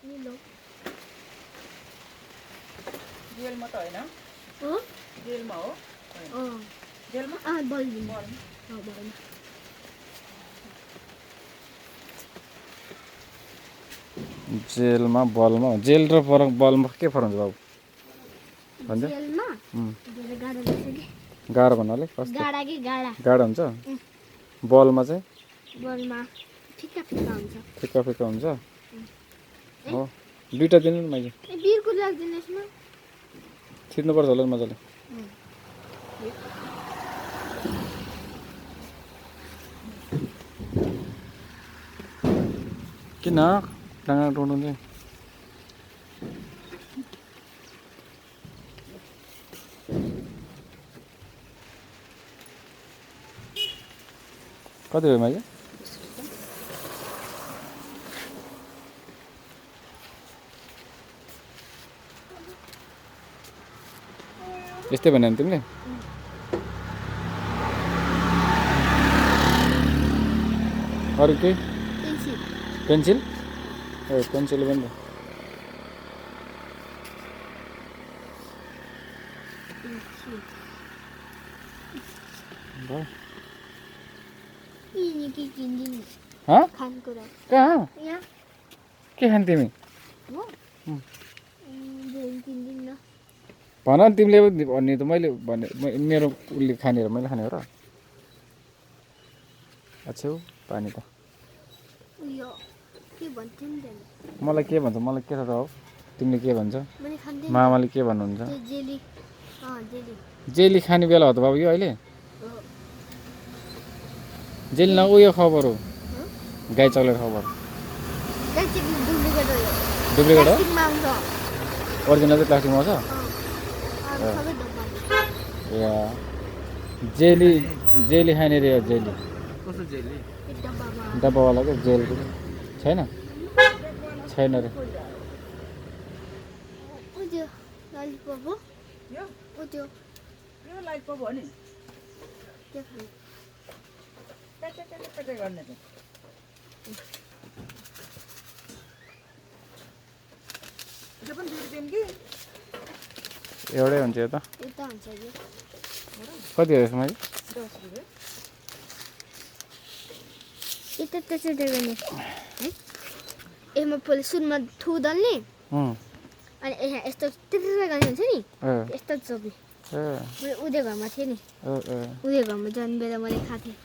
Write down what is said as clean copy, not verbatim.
निलो जेलमा त होइन हो जेलमा हो जेलमा बल्ब जेलमा बलमा जेल र बलमा के फरक हुन्छ बाबु भन्छ जेलमा गाडा लाग्छ कि गाडा भन्नाले कस्तो गाडा कि गाडा गाडा हुन्छ बलमा चाहिँ बलमा फिक्का फिक्का हुन्छ फिक्का फिक्का हुन्छ हो दुईटा दिनु न मैले बिर्को लाग्दैन यसमा थिच्नुपर्छ होला नि मजाले किन डाँडा टोड्नु चाहिँ कति भयो मैले यस्तै भने तिमीले अरू केही पेन्सिल ए पेन्सिल पनि भयो खानेकुरा कहाँ यहाँ के खाने तिमी किनिदिनु न भन नि तिमीले भन्ने त मैले भने मेरो उसले खाने र मैले खाने हो र अच्छा पानी त उयो के भन्थ्यो नि मलाई के भन्छ मलाई के थाहा हो तिमीले के भन्छ मैले खान्थे मामाले के भन्नुहुन्छ जेली जेली जेली खाने बेला हो त बाबु यो अहिले जेली न उयो खबर हो गाई चक्लेट खबर डुप्लिकेट हो ओरिजिनल चाहिँ प्लास्टिकमा आउँछ ए जेली जेली खाने रे जेली कस्तो जेली डब्बावाला क्या जेल छैन छैन रे यो लाइट पप हो नि पेटे गर्ने त त्यो पनि 2 रुपैयाँ कि एउटै हुन्छ यो त यता हुन्छ यो कति हो यसमा 10 रुपैयाँ यता त्यसै गर्ने है यसमा पहिले सुनमा थुदल्ने अनि यहाँ यस्तो तिर्र गर्ने हुन्छ नि यस्तो चोपी मैले उदय घरमा थिएँ नि उदय घरमा जाने बेला मैले खाएको थिएँ